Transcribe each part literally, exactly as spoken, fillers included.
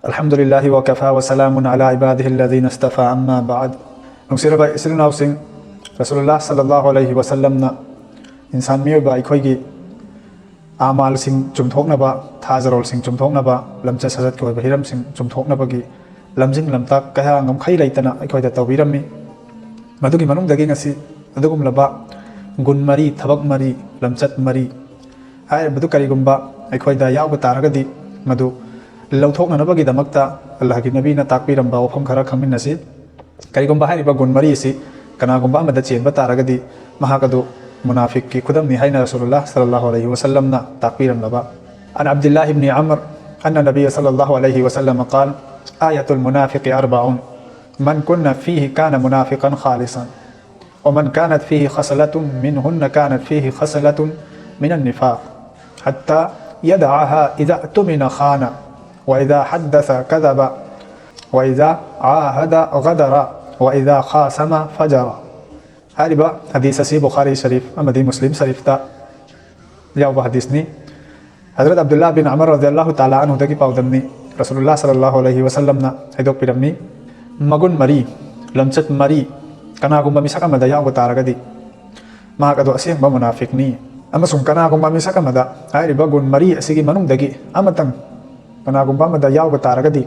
الحمد لله وكفى وسلام على عباده الذين اصطفى، أما بعد. ꯅꯨꯡꯁꯤꯔꯕ ꯏꯆꯤꯜ ꯏꯅꯥꯎꯁꯤꯡ, ꯔꯁꯨꯂꯨꯜꯂꯥꯍ ꯁꯜꯂꯜꯂꯥꯍꯨ ꯑꯂꯩꯍꯤ ꯋꯥꯁꯜꯂꯝꯅ ꯏꯟꯁꯥꯟ ꯃꯤꯑꯣꯏꯕ ꯑꯩꯈꯣꯏꯒꯤ ꯑꯃꯥꯜꯁꯤꯡ ꯆꯨꯝꯊꯣꯛꯅꯕ, ꯊꯥꯖꯔꯣꯜꯁꯤꯡ ꯆꯨꯝꯊꯣꯛꯅꯕ, ꯂꯝꯆꯠ ꯁꯥꯖꯠꯀꯤ ꯑꯣꯏꯕ ꯍꯤꯔꯝꯁꯤꯡ ꯆꯨꯝꯊꯣꯛꯅꯕꯒꯤ ꯂꯝꯖꯤꯡ ꯂꯝꯇꯥꯛ ꯀꯌꯥ ꯉꯝꯈꯩ ꯂꯩꯇꯅ ꯑꯩꯈꯣꯏꯗ ꯇꯧꯕꯤꯔꯝꯃꯤ꯫ ꯃꯗꯨꯒꯤ ꯃꯅꯨꯡꯗꯒꯤ ꯉꯁꯤ ꯑꯗꯨꯒꯨꯝꯂꯕ ꯒꯨꯟ ꯃꯔꯤ, ꯊꯕꯛ ꯃꯔꯤ, ꯂꯝꯆꯠ ꯃꯔꯤ ꯍꯥꯏꯔꯤꯕꯗꯨ ꯀꯔꯤꯒꯨꯝꯕ ꯑꯩꯈꯣꯏꯗ ꯌꯥꯎꯕ ꯇꯥꯔꯒꯗꯤ, ꯃꯗꯨ ꯂꯧꯊꯣꯛꯅꯅꯕꯒꯤꯗꯃꯛꯇ ꯑꯜꯂꯥꯍꯒꯤ ꯅꯕꯤꯅ ꯇꯥꯛꯄꯤꯔꯝꯕ ꯋꯥꯐꯝ ꯈꯔ ꯈꯪꯃꯤꯟꯅꯁꯤ꯫ ꯀꯔꯤꯒꯨꯝꯕ ꯍꯥꯏꯔꯤꯕ ꯒꯨꯟ ꯃꯔꯤ ꯑꯁꯤ ꯀꯅꯥꯒꯨꯝꯕ ꯑꯃꯗ ꯆꯦꯟꯕ ꯇꯥꯔꯒꯗꯤ, ꯃꯍꯥꯛ ꯑꯗꯨ ꯃꯨꯅꯥꯐꯤꯛꯀꯤ ꯈꯨꯗꯝꯅꯤ ꯍꯥꯏꯅ ꯔꯁꯨꯂꯨꯜꯂꯥꯍ ꯁꯜꯂꯜꯂꯥꯍꯨ ꯑꯂꯩꯍꯤ ꯋꯥꯁꯜꯂꯝꯅ ꯇꯥꯛꯄꯤꯔꯝꯂꯕ. عن عبد الله بن عمرو أن النبي صلى الله عليه وسلم قال: آية المنافق أربع، من كن فيه كان منافقا خالصا، ومن كانت فيه خصلة منهن كانت فيه خصلة من النفاق، حتى يدعها إذا اؤتمن خان، وإذا حدث كذب، وإذا عاهد غدر، وإذا خاصم فجر. ꯍꯥꯏꯔꯤꯕ ꯍꯗꯤꯁ ꯑꯁꯤ ꯕꯨꯈꯥꯔꯤ ꯁꯔꯤꯐ ꯑꯃꯗꯤ ꯃꯨꯁꯂꯤꯝ ꯁꯔꯤꯐꯇ ꯌꯥꯎꯕ ꯍꯗꯤꯁꯅꯤ꯫ ꯍꯖꯔꯠ ꯑꯕꯗꯨꯜꯂꯥꯍ ꯕꯤꯟ ꯑꯃꯔ ꯔꯗꯤꯌꯜꯂꯥꯍꯨ ꯇꯥꯂꯥ ꯑꯟꯍꯨꯗꯒꯤ ꯄꯥꯎꯗꯝꯅꯤ꯫ ꯔꯁꯨꯂꯨꯜꯂꯥꯍ ꯁꯜꯂꯜꯂꯥꯍꯨ ꯑꯂꯩꯍꯤ ꯋꯥꯁꯜꯂꯝꯅ ꯍꯥꯏꯗꯣꯛꯄꯤꯔꯝꯃꯤ, ꯃꯒꯨꯟ ꯃꯔꯤ, ꯂꯝꯆꯠ ꯃꯔꯤ ꯀꯅꯥꯒꯨꯝꯕ ꯃꯤꯁꯛ ꯑꯃꯗ ꯌꯥꯎꯕ ꯇꯥꯔꯒꯗꯤ, ꯃꯍꯥꯛ ꯑꯗꯨ ꯑꯁꯦꯡꯕ ꯃꯨꯅꯥꯐꯤꯛꯅꯤ꯫ ꯑꯃꯁꯨꯡ ꯀꯅꯥꯒꯨꯝꯕ ꯃꯤꯁꯛ ꯑꯃꯗ ꯍꯥꯏꯔꯤꯕ ꯒꯨꯟ ꯃꯔꯤ ꯑꯁꯤꯒꯤ ꯃꯅꯨꯡꯗꯒꯤ ꯑꯃꯇꯪ ꯀꯅꯥꯒꯨꯝꯕ ꯑꯃꯗ ꯌꯥꯎꯕ ꯇꯥꯔꯒꯗꯤ,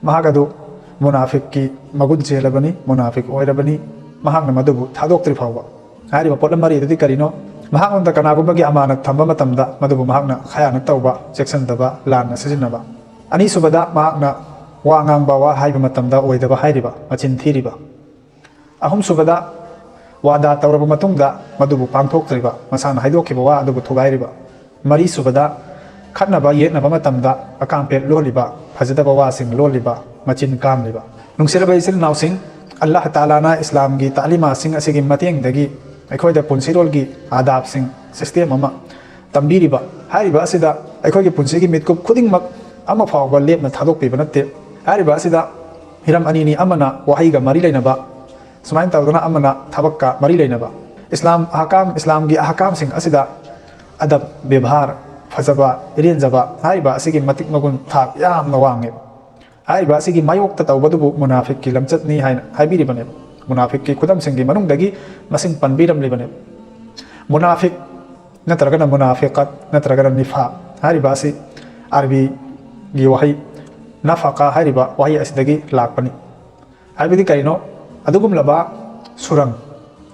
ꯃꯍꯥꯛ ꯑꯗꯨ ꯃꯨꯅꯥꯐꯤꯛꯀꯤ ꯃꯒꯨꯟ ꯆꯦꯜꯂꯕꯅꯤ, ꯃꯨꯅꯥꯐꯤꯛ ꯑꯣꯏꯔꯕꯅꯤ, ꯃꯍꯥꯛꯅ ꯃꯗꯨꯕꯨ ꯊꯥꯗꯣꯛꯇ꯭ꯔꯤ ꯐꯥꯎꯕ꯫ ꯍꯥꯏꯔꯤꯕ ꯄꯣꯠꯂꯝ ꯃꯔꯤ ꯑꯗꯨꯗꯤ ꯀꯔꯤꯅꯣ? ꯃꯍꯥꯛꯉꯣꯟꯗ ꯀꯅꯥꯒꯨꯝꯕꯒꯤ ꯑꯃꯥꯅꯠ ꯊꯝꯕ ꯃꯇꯝꯗ ꯃꯗꯨꯕꯨ ꯃꯍꯥꯛꯅ ꯈꯌꯥꯅꯠ ꯇꯧꯕ, ꯆꯦꯛꯁꯤꯟꯗꯕ, ꯂꯥꯟꯅ ꯁꯤꯖꯤꯟꯅꯕ꯫ ꯑꯅꯤꯁꯨꯕꯗ, ꯃꯍꯥꯛꯅ ꯋꯥ ꯉꯥꯡꯕ, ꯋꯥ ꯍꯥꯏꯕ ꯃꯇꯝꯗ ꯑꯣꯏꯗꯕ ꯍꯥꯏꯔꯤꯕ, ꯃꯆꯤꯟ ꯊꯤꯔꯤꯕ꯫ ꯑꯍꯨꯝꯁꯨꯕꯗ, ꯋꯥꯗꯥ ꯇꯧꯔꯕ ꯃꯇꯨꯡꯗ ꯃꯗꯨꯕꯨ ꯄꯥꯡꯊꯣꯛꯇ꯭ꯔꯤꯕ, ꯃꯁꯥꯅ ꯍꯥꯏꯗꯣꯛꯈꯤꯕ ꯋꯥ ꯑꯗꯨꯕꯨ ꯊꯨꯒꯥꯏꯔꯤꯕ꯫ ꯃꯔꯤꯁꯨꯕꯗ, ꯈꯠꯅꯕ ꯌꯦꯠꯅꯕ ꯃꯇꯝꯗ ꯑꯀꯥꯝꯄꯦꯠ ꯂꯣꯜꯂꯤꯕ, ꯐꯖꯗꯕ ꯋꯥꯁꯤꯡ ꯂꯣꯜꯂꯤꯕ, ꯃꯆꯤꯟ ꯀꯥꯝꯂꯤꯕ꯫ ꯅꯨꯡꯁꯤꯔꯕ ꯏꯆꯤꯜ ꯏꯅꯥꯎꯁꯤꯡ, ꯑꯜꯂꯥꯍ ꯇꯥꯂꯥꯅ ꯏꯁꯂꯥꯝꯒꯤ ꯇꯥꯂꯤꯃꯥꯁꯤꯡ ꯑꯁꯤꯒꯤ ꯃꯇꯦꯡꯗꯒꯤ ꯑꯩꯈꯣꯏꯗ ꯄꯨꯟꯁꯤꯔꯣꯜꯒꯤ ꯑꯥꯗꯥꯕꯁꯤꯡ, ꯁꯤꯁꯇꯦꯝ ꯑꯃ ꯇꯝꯕꯤꯔꯤꯕ, ꯍꯥꯏꯔꯤꯕ ꯑꯁꯤꯗ ꯑꯩꯈꯣꯏꯒꯤ ꯄꯨꯟꯁꯤꯒꯤ ꯃꯤꯠꯀꯨꯞ ꯈꯨꯗꯤꯡꯃꯛ ꯑꯃ ꯐꯥꯎꯕ ꯂꯦꯞꯅ ꯊꯥꯗꯣꯛꯄꯤꯕ ꯅꯠꯇꯦ꯫ ꯍꯥꯏꯔꯤꯕ ꯑꯁꯤꯗ ꯍꯤꯔꯝ ꯑꯅꯤꯅꯤ, ꯑꯃꯅ ꯋꯥꯍꯩꯒ ꯃꯔꯤ ꯂꯩꯅꯕ, ꯁꯨꯃꯥꯏꯅ ꯇꯧꯗꯅ ꯑꯃꯅ ꯊꯕꯛꯀ ꯃꯔꯤ ꯂꯩꯅꯕ꯫ ꯏꯁꯂꯥꯝ ꯑꯍꯀꯥꯝ, ꯏꯁꯂꯥꯝꯒꯤ ꯑꯍꯀꯥꯝꯁꯤꯡ ꯑꯁꯤꯗ ꯑꯗꯕ, ꯕꯦꯕꯥꯔ, ꯐꯖꯕ, ꯏꯔꯦꯟꯖꯕ ꯍꯥꯏꯔꯤꯕ ꯑꯁꯤꯒꯤ ꯃꯇꯤꯛ ꯃꯒꯨꯟ ꯊꯥꯛ ꯌꯥꯝꯅ ꯋꯥꯡꯉꯤ꯫ ꯍꯥꯏꯔꯤꯕ ꯑꯁꯤꯒꯤ ꯃꯥꯌꯣꯛꯇ ꯇꯧꯕꯗꯨꯕꯨ ꯃꯨꯅꯥꯐꯤꯛꯀꯤ ꯂꯝꯆꯠꯅꯤ ꯍꯥꯏꯅ ꯍꯥꯏꯕꯤꯔꯤꯕꯅꯦꯕ꯫ ꯃꯨꯅꯥꯐꯤꯛꯀꯤ ꯈꯨꯗꯝꯁꯤꯡꯒꯤ ꯃꯅꯨꯡꯗꯒꯤ ꯃꯁꯤꯡ ꯄꯟꯕꯤꯔꯝꯂꯤꯕꯅꯦꯕ꯫ ꯃꯨꯅꯥꯐꯤꯛ ꯅꯠꯇ꯭ꯔꯒꯅ ꯃꯨꯅꯥꯐꯤꯀꯠ ꯅꯠꯇ꯭ꯔꯒꯅ ꯅꯤꯐꯥꯛ ꯍꯥꯏꯔꯤꯕ ꯑꯁꯤ ꯑꯔꯕꯤꯒꯤ ꯋꯥꯍꯩ ꯅꯐꯥꯀꯥ ꯍꯥꯏꯔꯤꯕ ꯋꯥꯍꯩ ꯑꯁꯤꯗꯒꯤ ꯂꯥꯛꯄꯅꯤ꯫ ꯍꯥꯏꯕꯗꯤ ꯀꯔꯤꯅꯣ? ꯑꯗꯨꯒꯨꯝꯂꯕ ꯁꯨꯔꯪ,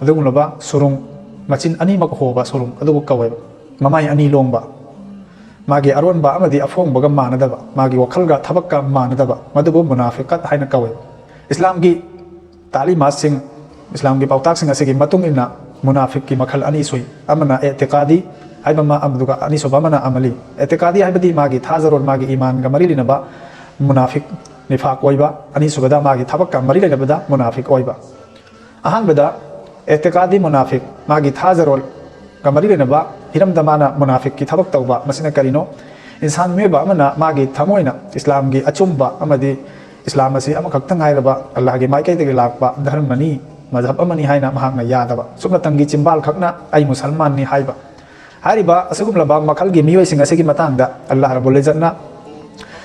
ꯑꯗꯨꯒꯨꯝꯂꯕ ꯁꯨꯔꯨꯡ, ꯃꯆꯤꯟ ꯑꯅꯤꯃꯛ ꯍꯣꯕ ꯁꯨꯔꯨꯡ ꯑꯗꯨꯕꯨ ꯀꯧꯋꯦꯕ꯫ ꯃꯃꯥꯏ ꯑꯅꯤ ꯂꯣꯡꯕ, ꯃꯥꯒꯤ ꯑꯔꯣꯟꯕ ꯑꯃꯗꯤ ꯑꯐꯣꯡꯕꯒ ꯃꯥꯟꯅꯗꯕ, ꯃꯥꯒꯤ ꯋꯥꯈꯜꯒ ꯊꯕꯛꯀ ꯃꯥꯟꯅꯗꯕ, ꯃꯗꯨꯕꯨ ꯃꯨꯅꯥꯐꯤꯀꯠ ꯍꯥꯏꯅ ꯀꯧꯋꯦꯕ꯫ ꯏꯁꯂꯥꯝꯒꯤ ꯇꯥꯂꯤꯃꯥꯠꯁꯤꯡ, ꯏꯁꯂꯥꯝꯒꯤ ꯄꯥꯎꯇꯥꯛꯁꯤꯡ ꯑꯁꯤꯒꯤ ꯃꯇꯨꯡ ꯏꯟꯅ ꯃꯨꯅꯥꯐꯤꯛꯀꯤ ꯃꯈꯜ ꯑꯅꯤ ꯁꯨꯏ꯫ ꯑꯃꯅ ꯑꯦꯇꯤꯀꯥꯗꯤ ꯍꯥꯏꯕ ꯑꯃ, ꯑꯗꯨꯒ ꯑꯅꯤꯁꯨꯕ ꯑꯃꯅ ꯑꯃꯂꯤ꯫ ꯑꯦꯇꯤꯀꯥꯗꯤ ꯍꯥꯏꯕꯗꯤ ꯃꯥꯒꯤ ꯊꯥꯖꯔꯣꯜ, ꯃꯥꯒꯤ ꯏꯃꯥꯟꯒ ꯃꯔꯤ ꯂꯩꯅꯕ ꯃꯨꯅꯥꯐꯤꯛ, ꯅꯤꯐꯥꯛ ꯑꯣꯏꯕ꯫ ꯑꯅꯤꯁꯨꯕꯗ ꯃꯥꯒꯤ ꯊꯕꯛꯀ ꯃꯔꯤ ꯂꯩꯅꯕꯗ ꯃꯨꯅꯥꯐꯤꯛ ꯑꯣꯏꯕ꯫ ꯑꯍꯥꯟꯕꯗ ꯑꯦꯇꯤꯀꯥꯗꯤ ꯃꯨꯅꯥꯐꯤꯛ, ꯃꯥꯒꯤ ꯊꯥꯖꯔꯣꯜꯒ ꯃꯔꯤ ꯂꯩꯅꯕ ꯍꯤꯔꯝꯗ ꯃꯥꯅ ꯃꯨꯅꯥꯐꯤꯛꯀꯤ ꯊꯕꯛ ꯇꯧꯕ꯫ ꯃꯁꯤꯅ ꯀꯔꯤꯅꯣ? ꯏꯟꯁꯥꯟ ꯃꯤꯑꯣꯏꯕ ꯑꯃꯅ ꯃꯥꯒꯤ ꯊꯃꯣꯏꯅ ꯏꯁꯂꯥꯝꯒꯤ ꯑꯆꯨꯝꯕ ꯑꯃꯗꯤ ꯏꯁꯂꯥꯝ ꯑꯁꯤ ꯑꯃꯈꯛꯇ ꯉꯥꯏꯔꯕ ꯑꯜꯂꯥꯍꯒꯤ ꯃꯥꯏꯀꯩꯗꯒꯤ ꯂꯥꯛꯄ ꯙꯔꯃꯅꯤ, ꯃꯖꯍꯕ ꯑꯃꯅꯤ ꯍꯥꯏꯅ ꯃꯍꯥꯛꯅ ꯌꯥꯗꯕ, ꯁꯨꯞꯅꯇꯪꯒꯤ ꯆꯤꯝꯕꯥꯜ ꯈꯛꯅ "ꯑꯩ ꯃꯨꯁꯜꯃꯥꯟꯅꯤ" ꯍꯥꯏꯕ꯫ ꯍꯥꯏꯔꯤꯕ ꯑꯁꯤꯒꯨꯝꯂꯕ ꯃꯈꯜꯒꯤ ꯃꯤꯑꯣꯏꯁꯤꯡ ꯑꯁꯤꯒꯤ ꯃꯇꯥꯡꯗ ꯑꯜꯂꯥꯍ ꯔꯕꯨꯜ ꯏꯖꯠꯅ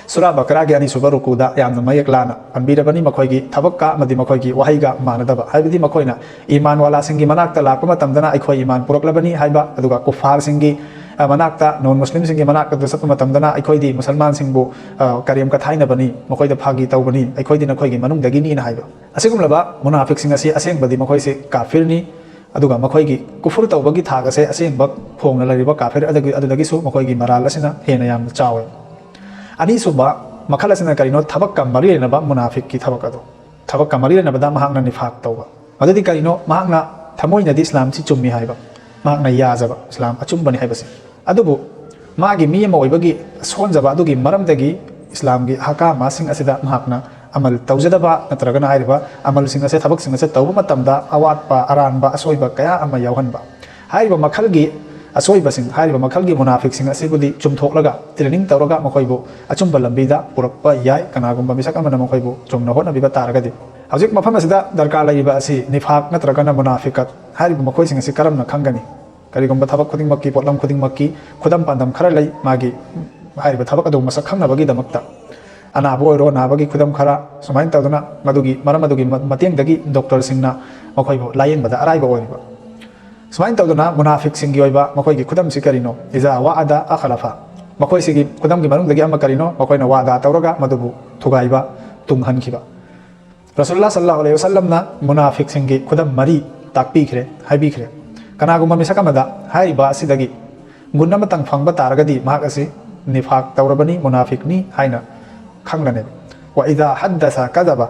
ꯁꯨꯔꯥ ꯕꯀꯔꯥꯒꯤ ꯑꯅꯤꯁꯨꯕ ꯔꯨꯀꯨꯗ ꯌꯥꯝꯅ ꯃꯌꯦꯛ ꯂꯥꯅ ꯄꯟꯕꯤꯔꯕꯅꯤ꯫ ꯃꯈꯣꯏꯒꯤ ꯊꯕꯛꯀ ꯑꯃꯗꯤ ꯃꯈꯣꯏꯒꯤ ꯋꯥꯍꯩꯒ ꯃꯥꯟꯅꯗꯕ, ꯍꯥꯏꯕꯗꯤ ꯃꯈꯣꯏꯅ ꯏꯃꯥꯟ ꯋꯥꯂꯥꯁꯤꯡꯒꯤ ꯃꯅꯥꯛꯇ ꯂꯥꯛꯄ ꯃꯇꯝꯗꯅ "ꯑꯩꯈꯣꯏ ꯏꯃꯥꯟ ꯄꯨꯔꯛꯂꯕꯅꯤ" ꯍꯥꯏꯕ, ꯑꯗꯨꯒ ꯀꯨꯐꯥꯔꯁꯤꯡꯒꯤ, ꯑ, ꯃꯅꯥꯛꯇ, ꯅꯣꯟ ꯃꯨꯁꯂꯤꯝꯁꯤꯡꯒꯤ ꯃꯅꯥꯛꯇ ꯆꯠꯄ ꯃꯇꯝꯗꯅ "ꯑꯩꯈꯣꯏꯗꯤ ꯃꯨꯁꯜꯃꯥꯟꯁꯤꯡꯕꯨ, ꯑ, ꯀꯔꯦꯝ ꯀꯊꯥꯏꯅꯕꯅꯤ, ꯃꯈꯣꯏꯗ ꯐꯥꯒꯤ ꯇꯧꯕꯅꯤ, ꯑꯩꯈꯣꯏꯗꯤ ꯅꯈꯣꯏꯒꯤ ꯃꯅꯨꯡꯗꯒꯤꯅꯤꯅ" ꯍꯥꯏꯕ꯫ ꯑꯁꯤꯒꯨꯝꯂꯕ ꯃꯨꯅꯥꯐꯤꯛꯁꯤꯡ ꯑꯁꯤ ꯑꯁꯦꯡꯕꯗꯤ ꯃꯈꯣꯏꯁꯤ ꯀꯥꯐꯤꯔꯅꯤ, ꯑꯗꯨꯒ ꯃꯈꯣꯏꯒꯤ ꯀꯨꯐꯨꯔ ꯇꯧꯕꯒꯤ ꯊꯥꯛ ꯑꯁꯦ ꯑꯁꯦꯡꯕ ꯐꯣꯡꯅ ꯂꯩꯔꯤꯕ ꯀꯥꯐꯤꯔ ꯑꯗꯨꯒꯤ, ꯑꯗꯨꯗꯒꯤꯁꯨ ꯃꯈꯣꯏꯒꯤ ꯃꯔꯥꯜ ꯑꯁꯤꯅ ꯍꯦꯟꯅ ꯌꯥꯝꯅ ꯆꯥꯎꯋꯦ꯫ ꯑꯅꯤꯁꯨꯕ ꯃꯈꯜ ꯑꯁꯤꯅ ꯀꯔꯤꯅꯣ? ꯊꯕꯛꯀ ꯃꯔꯤ ꯂꯩꯅꯕ ꯃꯨꯅꯥꯐꯤꯛꯀꯤ ꯊꯕꯛ ꯑꯗꯨ꯫ ꯊꯕꯛꯀ ꯃꯔꯤ ꯂꯩꯅꯕꯗ ꯃꯍꯥꯛꯅ ꯅꯤꯐꯥꯛ ꯇꯧꯕ꯫ ꯃꯗꯨꯗꯤ ꯀꯔꯤꯅꯣ? ꯃꯍꯥꯛꯅ ꯊꯃꯣꯏꯅꯗꯤ ꯏꯁꯂꯥꯝꯁꯤ ꯆꯨꯝꯃꯤ ꯍꯥꯏꯕ, ꯃꯍꯥꯛꯅ ꯌꯥꯖꯕ ꯏꯁꯂꯥꯝ ꯑꯆꯨꯝꯕꯅꯤ ꯍꯥꯏꯕꯁꯤ, ꯑꯗꯨꯕꯨ ꯃꯥꯒꯤ ꯃꯤ ꯑꯃ ꯑꯣꯏꯕꯒꯤ ꯁꯣꯟꯖꯕ ꯑꯗꯨꯒꯤ ꯃꯔꯝꯗꯒꯤ ꯏꯁꯂꯥꯝꯒꯤ ꯑꯍꯀꯥꯝꯁꯤꯡ ꯑꯁꯤꯗ ꯃꯍꯥꯛꯅ ꯑꯃꯜ ꯇꯧꯖꯗꯕ, ꯅꯠꯇ꯭ꯔꯒꯅ ꯍꯥꯏꯔꯤꯕ ꯑꯃꯜꯁꯤꯡ ꯑꯁꯦ, ꯊꯕꯛꯁꯤꯡ ꯑꯁꯦ ꯇꯧꯕ ꯃꯇꯝꯗ ꯑꯋꯥꯠꯄ, ꯑꯔꯥꯟꯕ, ꯑꯁꯣꯏꯕ ꯀꯌꯥ ꯑꯃ ꯌꯥꯎꯍꯟꯕ꯫ ꯍꯥꯏꯔꯤꯕ ꯃꯈꯜꯒꯤ ꯑꯁꯣꯏꯕꯁꯤꯡ, ꯍꯥꯏꯔꯤꯕ ꯃꯈꯜꯒꯤ ꯃꯨꯅꯥꯐꯤꯛꯁꯤꯡ ꯑꯁꯤꯕꯨꯗꯤ ꯆꯨꯝꯊꯣꯛꯂꯒ, training ꯇꯧꯔꯒ ꯃꯈꯣꯏꯕꯨ ꯑꯆꯨꯝꯕ ꯂꯝꯕꯤꯗ ꯄꯨꯔꯛꯄ ꯌꯥꯏ, ꯀꯅꯥꯒꯨꯝꯕ ꯃꯤꯁꯛ ꯑꯃꯅ ꯃꯈꯣꯏꯕꯨ ꯆꯨꯝꯅ ꯍꯣꯠꯅꯕꯤꯕ ꯇꯥꯔꯒꯗꯤ꯫ ꯍꯧꯖꯤꯛ ꯃꯐꯝ ꯑꯁꯤꯗ ꯗꯔꯀꯥꯔ ꯂꯩꯔꯤꯕ ꯑꯁꯤ ꯅꯤꯐꯥꯛ ꯅꯠꯇ꯭ꯔꯒꯅ ꯃꯨꯅꯥꯐꯤꯀꯠ ꯍꯥꯏꯔꯤꯕ ꯃꯈꯣꯏꯁꯤꯡ ꯑꯁꯤ ꯀꯔꯝꯅ ꯈꯪꯒꯅꯤ? ꯀꯔꯤꯒꯨꯝꯕ ꯊꯕꯛ ꯈꯨꯗꯤꯡꯃꯛꯀꯤ, ꯄꯣꯠꯂꯝ ꯈꯨꯗꯤꯡꯃꯛꯀꯤ ꯈꯨꯗꯝ ꯄꯥꯟꯗꯝ ꯈꯔ ꯂꯩ ꯃꯥꯒꯤ ꯍꯥꯏꯔꯤꯕ ꯊꯕꯛ ꯑꯗꯨ ꯃꯁꯛ ꯈꯪꯅꯕꯒꯤꯗꯃꯛꯇ꯫ ꯑꯅꯥꯕ ꯑꯣꯏꯔꯣ, ꯑꯅꯥꯕꯒꯤ ꯈꯨꯗꯝ ꯈꯔ, ꯁꯨꯃꯥꯏꯅ ꯇꯧꯗꯅ ꯃꯗꯨꯒꯤ ꯃꯔꯝ ꯑꯗꯨꯒꯤ ꯃ-, ꯃꯇꯦꯡꯗꯒꯤ ꯗꯣꯛꯇꯔꯁꯤꯡꯅ ꯃꯈꯣꯏꯕꯨ ꯂꯥꯌꯦꯡꯕꯗ ꯑꯔꯥꯏꯕ ꯑꯣꯏꯔꯤꯕ꯫ ꯁꯨꯃꯥꯏꯅ ꯇꯧꯗꯅ ꯃꯨꯅꯥꯐꯤꯛꯁꯤꯡꯒꯤ ꯑꯣꯏꯕ ꯃꯈꯣꯏꯒꯤ ꯈꯨꯗꯝꯁꯤ ꯀꯔꯤꯅꯣ? ꯏꯖꯥ ꯋꯥꯑꯗ ꯑꯈꯂꯐ꯫ ꯃꯈꯣꯏꯁꯤꯒꯤ ꯈꯨꯗꯝꯒꯤ ꯃꯅꯨꯡꯗꯒꯤ ꯑꯃ ꯀꯔꯤꯅꯣ? ꯃꯈꯣꯏꯅ ꯋꯥꯗꯥ ꯇꯧꯔꯒ ꯃꯗꯨꯕꯨ ꯊꯨꯒꯥꯏꯕ, ꯇꯨꯡꯍꯟꯈꯤꯕ꯫ ꯔꯁꯨꯜꯂꯥ ꯁꯜꯂꯥꯍꯨ ꯑꯂꯩꯍꯤ ꯋꯥꯁꯜꯂꯝꯅ ꯃꯨꯅꯥꯐꯤꯛꯁꯤꯡꯒꯤ ꯈꯨꯗꯝ ꯃꯔꯤ ꯇꯥꯛꯄꯤꯈ꯭ꯔꯦ, ꯍꯥꯏꯕꯤꯈ꯭ꯔꯦ꯫ ꯀꯅꯥꯒꯨꯝꯕ ꯃꯤꯁꯛ ꯑꯃꯗ ꯍꯥꯏꯔꯤꯕ ꯑꯁꯤꯗꯒꯤ ꯒꯨꯟ ꯑꯃꯇꯪ ꯐꯪꯕ ꯇꯥꯔꯒꯗꯤ ꯃꯍꯥꯛ ꯑꯁꯤ ꯅꯤꯐꯥꯛ ꯇꯧꯔꯕꯅꯤ, ꯃꯨꯅꯥꯐꯤꯛꯅꯤ ꯍꯥꯏꯅ ꯈꯪꯂꯅꯦꯕ꯫ ꯋꯥ ꯏꯗꯥ ꯍꯗꯗꯁ ꯀꯗꯕ꯫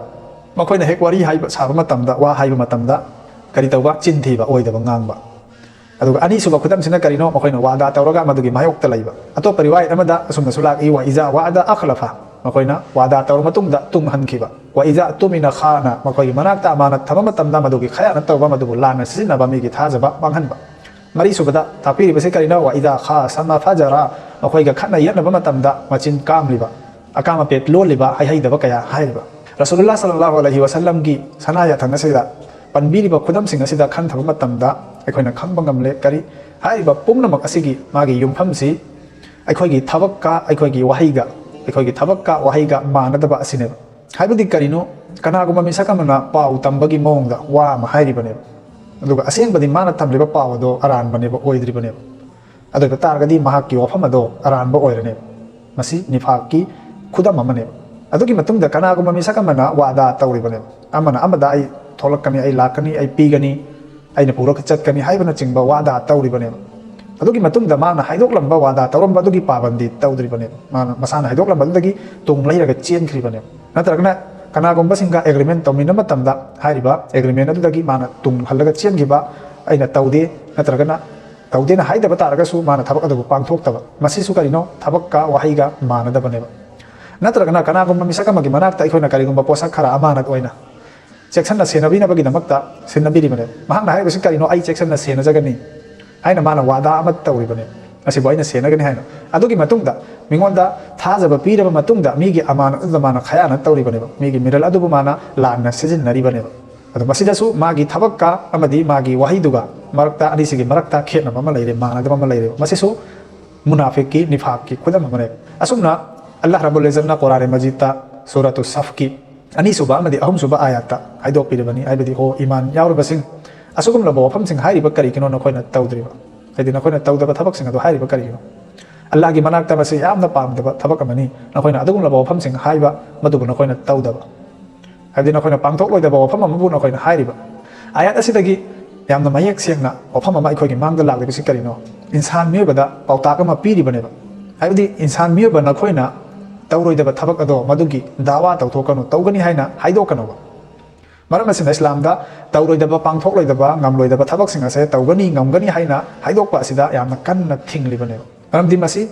ꯃꯈꯣꯏꯅ ꯍꯦꯛ ꯋꯥꯔꯤ ꯍꯥꯏꯕ, ꯁꯥꯕ ꯃꯇꯝꯗ, ꯋꯥ ꯍꯥꯏꯕ ꯃꯇꯝꯗ ꯀꯔꯤ ꯇꯧꯕ? ꯆꯤꯟ ꯊꯤꯕ, ꯑꯣꯏꯗꯕ ꯉꯥꯡꯕ꯫ ꯑꯗꯨꯒ ꯑꯅꯤꯁꯨꯕ ꯈꯨꯗꯝꯁꯤꯅ ꯀꯔꯤꯅꯣ? ꯃꯈꯣꯏꯅ ꯋꯥꯗꯥ ꯇꯧꯔꯒ ꯃꯗꯨꯒꯤ ꯃꯥꯌꯣꯛꯇ ꯂꯩꯕ꯫ ꯑꯇꯣꯞꯄ ꯔꯤꯋꯥꯌꯠ ꯑꯃꯗ ꯑꯁꯨꯝꯅꯁꯨ ꯂꯥꯛꯏ, "ꯋꯥ ꯏꯖꯥ ꯋꯥꯗ ꯑꯈꯂꯐ", ꯃꯈꯣꯏꯅ ꯋꯥꯗꯥ ꯇꯧꯔꯕ ꯃꯇꯨꯡꯗ ꯇꯨꯡꯍꯟꯈꯤꯕ꯫ "ꯋꯥ ꯏꯖꯥ ꯇꯨꯃꯤꯅ ꯈꯥꯅ", ꯃꯈꯣꯏꯒꯤ ꯃꯅꯥꯛꯇ ꯑꯃꯥꯅꯠ ꯊꯝꯕ ꯃꯇꯝꯗ ꯃꯗꯨꯒꯤ ꯈꯌꯥꯅ ꯇꯧꯕ, ꯃꯗꯨꯕꯨ ꯂꯥꯟꯅ ꯁꯤꯖꯤꯟꯅꯕ, ꯃꯤꯒꯤ ꯊꯥꯖꯕ ꯃꯥꯡꯍꯟꯕ꯫ ꯃꯔꯤꯁꯨꯕꯗ ꯇꯥꯛꯄꯤꯔꯤꯕꯁꯤ ꯀꯔꯤꯅꯣ? "ꯋꯥ ꯏꯖꯥ ꯈꯥꯁꯃ ꯐꯖꯔꯥ", ꯃꯈꯣꯏꯒ ꯈꯠꯅ ꯌꯦꯠꯅꯕ ꯃꯇꯝꯗ ꯃꯆꯤꯟ ꯀꯥꯝꯂꯤꯕ, ꯑꯀꯥꯝ ꯑꯄꯦꯠ ꯂꯣꯜꯂꯤꯕ, ꯍꯥꯏꯍꯩꯗꯕ ꯀꯌꯥ ꯍꯥꯏꯔꯤꯕ꯫ ꯔꯁꯨꯂꯨꯜꯂꯥ ꯁꯜꯂꯜꯂꯥꯍꯨ ꯑꯂꯩꯍꯤ ꯋꯥꯁꯜꯂꯝꯒꯤ ꯁꯅꯥ ꯌꯥꯊꯪ ꯑꯁꯤꯗ ꯄꯟꯕꯤꯔꯤꯕ ꯈꯨꯗꯝꯁꯤꯡ ꯑꯁꯤꯗ ꯈꯟꯊꯕ ꯃꯇꯝꯗ ꯑꯩꯈꯣꯏꯅ ꯈꯪꯕ ꯉꯝꯂꯦ꯫ ꯀꯔꯤ ꯍꯥꯏꯔꯤꯕ ꯄꯨꯝꯅꯃꯛ ꯑꯁꯤꯒꯤ ꯃꯥꯒꯤ ꯌꯨꯝꯐꯝꯁꯤ ꯑꯩꯈꯣꯏꯒꯤ ꯊꯕꯛꯀ ꯑꯩꯈꯣꯏꯒꯤ ꯋꯥꯍꯩꯒ, ꯑꯩꯈꯣꯏꯒꯤ ꯊꯕꯛꯀ ꯋꯥꯍꯩꯒ ꯃꯥꯟꯅꯗꯕ ꯑꯁꯤꯅꯦꯕ꯫ ꯍꯥꯏꯕꯗꯤ ꯀꯔꯤꯅꯣ? ꯀꯅꯥꯒꯨꯝꯕ ꯃꯤꯁꯛ ꯑꯃꯅ ꯄꯥꯎ ꯇꯝꯕꯒꯤ ꯃꯑꯣꯡꯗ ꯋꯥ ꯑꯃ ꯍꯥꯏꯔꯤꯕꯅꯦꯕ, ꯑꯗꯨꯒ ꯑꯁꯦꯡꯕꯗꯤ ꯃꯥꯅ ꯊꯝꯂꯤꯕ ꯄꯥꯎ ꯑꯗꯣ ꯑꯔꯥꯟꯕꯅꯦꯕ, ꯑꯣꯏꯗ꯭ꯔꯤꯕꯅꯦꯕ꯫ ꯑꯗꯨ ꯑꯣꯏꯕ ꯇꯥꯔꯒꯗꯤ ꯃꯍꯥꯛꯀꯤ ꯋꯥꯐꯝ ꯑꯗꯣ ꯑꯔꯥꯟꯕ ꯑꯣꯏꯔꯅꯦꯕ꯫ ꯃꯁꯤ ꯅꯤꯐꯥꯛꯀꯤ ꯈꯨꯗꯝ ꯑꯃꯅꯦꯕ꯫ ꯑꯗꯨꯒꯤ ꯃꯇꯨꯡꯗ ꯀꯅꯥꯒꯨꯝꯕ ꯃꯤꯁꯛ ꯑꯃꯅ ꯋꯥꯗꯥ ꯇꯧꯔꯤꯕꯅꯦꯕ, ꯑꯃꯅ ꯑꯃꯗ "ꯑꯩ ꯊꯣꯛꯂꯛꯀꯅꯤ, ꯑꯩ ꯂꯥꯛꯀꯅꯤ, ꯑꯩ ꯄꯤꯒꯅꯤ, ꯑꯩꯅ ꯄꯨꯔꯒ ꯆꯠꯀꯅꯤ" ꯍꯥꯏꯕꯅꯆꯤꯡꯕ ꯋꯥꯗꯥ ꯇꯧꯔꯤꯕꯅꯦꯕ꯫ ꯑꯗꯨꯒꯤ ꯃꯇꯨꯡꯗ ꯃꯥꯅ ꯍꯥꯏꯗꯣꯛꯂꯝꯕ, ꯋꯥꯗꯥ ꯇꯧꯔꯝꯕ ꯑꯗꯨꯒꯤ ꯄꯥꯕꯟꯗꯤ ꯇꯧꯗ꯭ꯔꯤꯕꯅꯦꯕ꯫ ꯃꯥꯅ ꯃꯁꯥꯅ ꯍꯥꯏꯗꯣꯛꯂꯝꯕꯗꯨꯗꯒꯤ ꯇꯨꯡ ꯂꯩꯔꯒ ꯆꯦꯟꯈ꯭ꯔꯤꯕꯅꯦꯕ꯫ ꯅꯠꯇ꯭ꯔꯒꯅ ꯀꯅꯥꯒꯨꯝꯕꯁꯤꯡꯒ ꯑꯦꯒ꯭ꯔꯤꯃꯦꯟ ꯇꯧꯃꯤꯟꯅꯕ ꯃꯇꯝꯗ ꯍꯥꯏꯔꯤꯕ ꯑꯦꯒ꯭ꯔꯤꯃꯦꯟ ꯑꯗꯨꯗꯒꯤ ꯃꯥꯅ ꯇꯨꯡ ꯍꯜꯂꯒ ꯆꯦꯟꯈꯤꯕ, "ꯑꯩꯅ ꯇꯧꯗꯦ", ꯅꯠꯇ꯭ꯔꯒꯅ ꯇꯧꯗꯦꯅ ꯍꯥꯏꯗꯕ ꯇꯥꯔꯒꯁꯨ ꯃꯥꯅ ꯊꯕꯛ ꯑꯗꯨꯕꯨ ꯄꯥꯡꯊꯣꯛꯇꯕ, ꯃꯁꯤꯁꯨ ꯀꯔꯤꯅꯣ? ꯊꯕꯛꯀ ꯋꯥꯍꯩꯒ ꯃꯥꯟꯅꯗꯕꯅꯦꯕ꯫ ꯅꯠꯇ꯭ꯔꯒꯅ ꯀꯅꯥꯒꯨꯝꯕ ꯃꯤꯁꯛ ꯑꯃꯒꯤ ꯃꯅꯥꯛꯇ ꯑꯩꯈꯣꯏꯅ ꯀꯔꯤꯒꯨꯝꯕ ꯄꯣꯠꯁꯛ ꯈꯔ ꯑꯃꯥꯅꯠ ꯑꯣꯏꯅ ꯆꯦꯛꯁꯤꯟꯅ ꯁꯦꯟꯅꯕꯤꯅꯕꯒꯤꯗꯃꯛꯇ ꯁꯤꯟꯅꯕꯤꯔꯤꯕꯅꯦ꯫ ꯃꯍꯥꯛꯅ ꯍꯥꯏꯔꯤꯕꯁꯤ ꯀꯔꯤꯅꯣ? "ꯑꯩ ꯆꯦꯛꯁꯤꯟꯅ ꯁꯦꯟꯅꯖꯒꯅꯤ" ꯍꯥꯏꯅ ꯃꯥꯅ ꯋꯥꯗꯥ ꯑꯃ ꯇꯧꯔꯤꯕꯅꯦ, "ꯃꯁꯤꯕꯨ ꯑꯩꯅ ꯁꯦꯟꯅꯒꯅꯤ" ꯍꯥꯏꯅ꯫ ꯑꯗꯨꯒꯤ ꯃꯇꯨꯡꯗ ꯃꯤꯉꯣꯟꯗ ꯊꯥꯖꯕ ꯄꯤꯔꯕ ꯃꯇꯨꯡꯗ ꯃꯤꯒꯤ ꯑꯃꯥꯅꯠ ꯑꯗꯨꯗ ꯃꯥꯅ ꯈꯌꯥꯅꯠ ꯇꯧꯔꯤꯕꯅꯦꯕ, ꯃꯤꯒꯤ ꯃꯤꯔꯜ ꯑꯗꯨꯕꯨ ꯃꯥꯅ ꯂꯥꯟꯅ ꯁꯤꯖꯤꯟꯅꯔꯤꯕꯅꯦꯕ꯫ ꯑꯗꯣ ꯃꯁꯤꯗꯁꯨ ꯃꯥꯒꯤ ꯊꯕꯛꯀ ꯑꯃꯗꯤ ꯃꯥꯒꯤ ꯋꯥꯍꯩꯗꯨꯒ ꯃꯔꯛꯇ, ꯑꯅꯤꯁꯤꯒꯤ ꯃꯔꯛꯇ ꯈꯦꯠꯅꯕ ꯑꯃ ꯂꯩꯔꯦ, ꯃꯥꯟꯅꯗꯕ ꯑꯃ ꯂꯩꯔꯦ꯫ ꯃꯁꯤꯁꯨ ꯃꯨꯅꯥꯐꯤꯛꯀꯤ, ꯅꯤꯐꯥꯛꯀꯤ ꯈꯨꯗꯝ ꯑꯃꯅꯦ꯫ ꯑꯁꯨꯝꯅ ꯑꯜꯂꯥꯍ ꯔꯕꯨꯜ ꯏꯖꯠꯅ ꯀꯨꯔꯥꯟ ꯃꯖꯤꯗꯇ ꯁꯨꯔꯥꯇꯨ ꯁꯐꯀꯤ ꯑꯅꯤꯁꯨꯕ ꯑꯃꯗꯤ ꯑꯍꯨꯝꯁꯨꯕ ꯑꯥꯌꯥꯠꯇ ꯍꯥꯏꯗꯣꯛꯄꯤꯔꯕꯅꯤ, ꯍꯥꯏꯕꯗꯤ, "ꯍꯣ ꯏꯃꯥꯟ ꯌꯥꯎꯔꯕꯁꯤꯡ, ꯑꯁꯤꯒꯨꯝꯂꯕ ꯋꯥꯐꯝꯁꯤꯡ ꯍꯥꯏꯔꯤꯕ ꯀꯔꯤꯒꯤꯅꯣ ꯅꯈꯣꯏꯅ ꯇꯧꯗ꯭ꯔꯤꯕ? ꯍꯥꯏꯗꯤ, ꯅꯈꯣꯏꯅ ꯇꯧꯗꯕ ꯊꯕꯛꯁꯤꯡ ꯑꯗꯨ ꯍꯥꯏꯔꯤꯕ ꯀꯔꯤꯒꯤꯅꯣ? ꯑꯜꯂꯥꯍꯒꯤ ꯃꯅꯥꯛꯇ ꯃꯁꯤ ꯌꯥꯝꯅ ꯄꯥꯝꯗꯕ ꯊꯕꯛ ꯑꯃꯅꯤ, ꯅꯈꯣꯏꯅ ꯑꯗꯨꯒꯨꯝꯂꯕ ꯋꯥꯐꯝꯁꯤꯡ ꯍꯥꯏꯕ ꯃꯗꯨꯕꯨ ꯅꯈꯣꯏꯅ ꯇꯧꯗꯕ, ꯍꯥꯏꯕꯗꯤ, ꯅꯈꯣꯏꯅ ꯄꯥꯡꯊꯣꯛꯂꯣꯏꯗꯕ ꯋꯥꯐꯝ ꯑꯃꯕꯨ ꯅꯈꯣꯏꯅ ꯍꯥꯏꯔꯤꯕ"꯫ ꯑꯥꯌꯥꯠ ꯑꯁꯤꯗꯒꯤ ꯌꯥꯝꯅ ꯃꯌꯦꯛ ꯁꯦꯡꯅ ꯋꯥꯐꯝ ꯑꯃ ꯑꯩꯈꯣꯏꯒꯤ ꯃꯥꯡꯗ ꯂꯥꯛꯂꯤꯕꯁꯤ ꯀꯔꯤꯅꯣ? ꯏꯟꯁꯥꯟ ꯃꯤꯑꯣꯏꯕꯗ ꯄꯥꯎꯇꯥꯛ ꯑꯃ ꯄꯤꯔꯤꯕꯅꯦꯕ꯫ ꯍꯥꯏꯕꯗꯤ, ꯏꯟꯁꯥꯟ ꯃꯤꯑꯣꯏꯕ ꯅꯈꯣꯏꯅ ꯇꯧꯔꯣꯏꯗꯕ ꯊꯕꯛ ꯑꯗꯣ ꯃꯗꯨꯒꯤ ꯗꯥꯋꯥ ꯇꯧꯊꯣꯛꯀꯅꯨ, ꯇꯧꯒꯅꯤ ꯍꯥꯏꯅ ꯍꯥꯏꯗꯣꯛꯀꯅꯨꯕ꯫ ꯃꯔꯝ ꯑꯁꯤꯅ ꯏꯁꯂꯥꯝꯗ ꯇꯧꯔꯣꯏꯗꯕ, ꯄꯥꯡꯊꯣꯛꯂꯣꯏꯗꯕ, ꯉꯝꯂꯣꯏꯗꯕ ꯊꯕꯛꯁꯤꯡ ꯑꯁꯦ ꯇꯧꯒꯅꯤ, ꯉꯝꯒꯅꯤ ꯍꯥꯏꯅ ꯍꯥꯏꯗꯣꯛꯄ ꯑꯁꯤꯗ ꯌꯥꯝꯅ ꯀꯟꯅ ꯊꯤꯡꯂꯤꯕꯅꯦꯕ꯫ ꯃꯔꯝꯗꯤ ꯃꯁꯤ